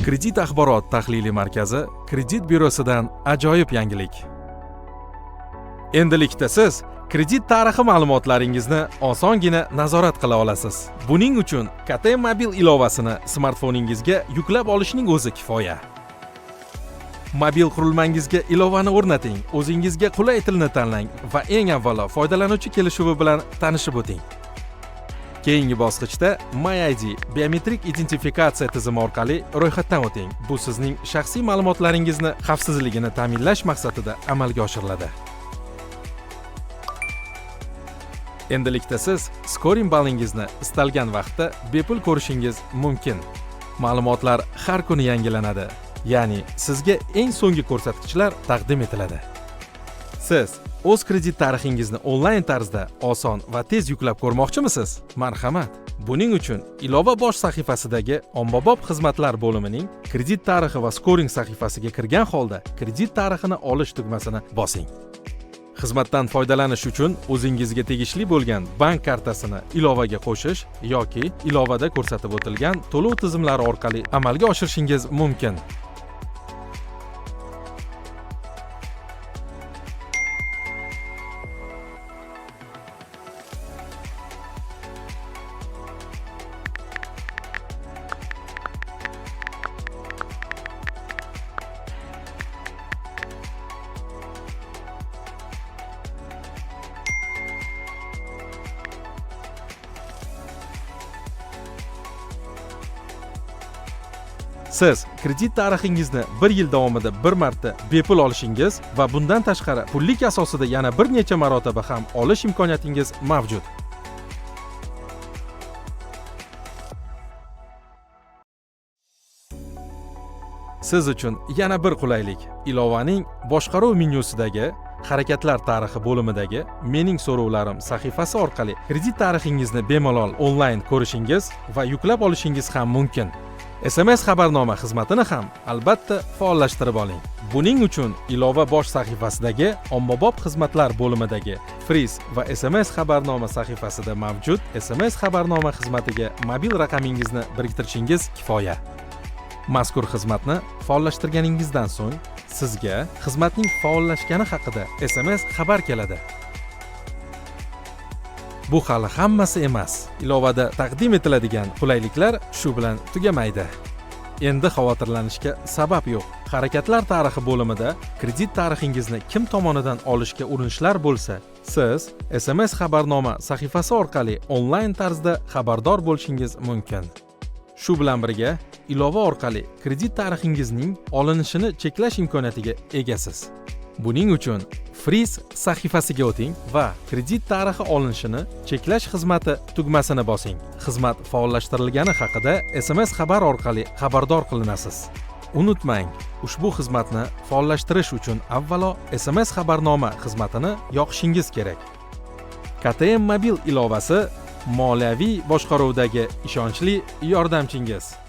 Kredit axborot tahlili markazi kredit byurosidan ajoyib yangilik. Endilikda siz kredit tarixi ma'lumotlaringizni osongina nazorat qila olasiz. Buning uchun KTM mobil ilovasini smartfoningizga yuklab olishning o'zi kifoya. Mobil qurilmangizga ilovani o'rnating, o'zingizga qulay tilni tanlang va eng avvalo foydalanuvchi kelishuvi bilan tanishib o'ting. Keyingi bosqichda MyID biometrik identifikatsiya tizimi orqali ro'yxatdan o'ting. Bu sizning shaxsiy ma'lumotlaringizni xavfsizligini ta'minlash maqsadida amalga oshiriladi. Endilikda siz skoring ballingizni istalgan vaqtda bepul ko'rishingiz mumkin. Ma'lumotlar har kuni yangilanadi, ya'ni sizga eng so'nggi ko'rsatkichlar taqdim etiladi. Siz o'z kredit tarixingizni onlayn tarzda oson va tez yuklab ko'rmoqchimisiz? Marhamat. Buning uchun ilova bosh sahifasidagi ommabop xizmatlar bo'limining kredit tarixi va skoring sahifasiga kirgan holda kredit tarixini olish tugmasini bosing. Xizmatdan foydalanish uchun o'zingizga tegishli bo'lgan bank kartasini ilovaga qo'shish yoki ilovada ko'rsatib o'tilgan to'lov tizimlari orqali amalga oshirishingiz mumkin. Siz kredit tarixingizni bir yil davomida bir marta bepul olishingiz va bundan tashqari pullik asosida yana bir necha marotaba ham olish imkoniyatingiz mavjud. Siz uchun yana bir qulaylik. Ilovaning boshqaruv menyusidagi harakatlar tarixi bo'limidagi mening so'rovlarim sahifasi orqali kredit tarixingizni bemalol onlayn ko'rishingiz va yuklab olishingiz ham mumkin. SMS xabarnoma xizmatini ham albatta faollashtirib oling. Buning uchun ilova bosh sahifasidagi ommabop xizmatlar bo'limidagi Freeze va SMS xabarnoma sahifasida mavjud SMS xabarnoma xizmatiga mobil raqamingizni biriktirishingiz kifoya. Mazkur xizmatni faollashtirganingizdan so'ng sizga xizmatning faollashgani haqida SMS xabar keladi. Bu hali hammasi emas. Ilovada taqdim etiladigan qulayliklar shu bilan tugamaydi. Endi xavotirlanishga sabab yo'q. Harakatlar tarixi bo'limida kredit tarixingizni kim tomonidan olishga urinishlar bo'lsa, siz SMS xabarnoma sahifasi orqali onlayn tarzda xabardor bo'lishingiz mumkin. Shu bilan birga, ilova orqali kredit tarixingizning olinishini cheklash imkoniyatiga egasiz. Buning uchun Freeze sahifasiga o'ting va kredit tarixi olinishini cheklash xizmati tugmasini bosing. Xizmat faollashtirilgani haqida SMS xabar orqali xabardor qilinasiz. Unutmang, ushbu xizmatni faollashtirish uchun avvalo SMS xabarnoma xizmatini yoqishingiz kerak. KTM mobil ilovasi moliyaviy boshqaruvdagi ishonchli yordamchingiz.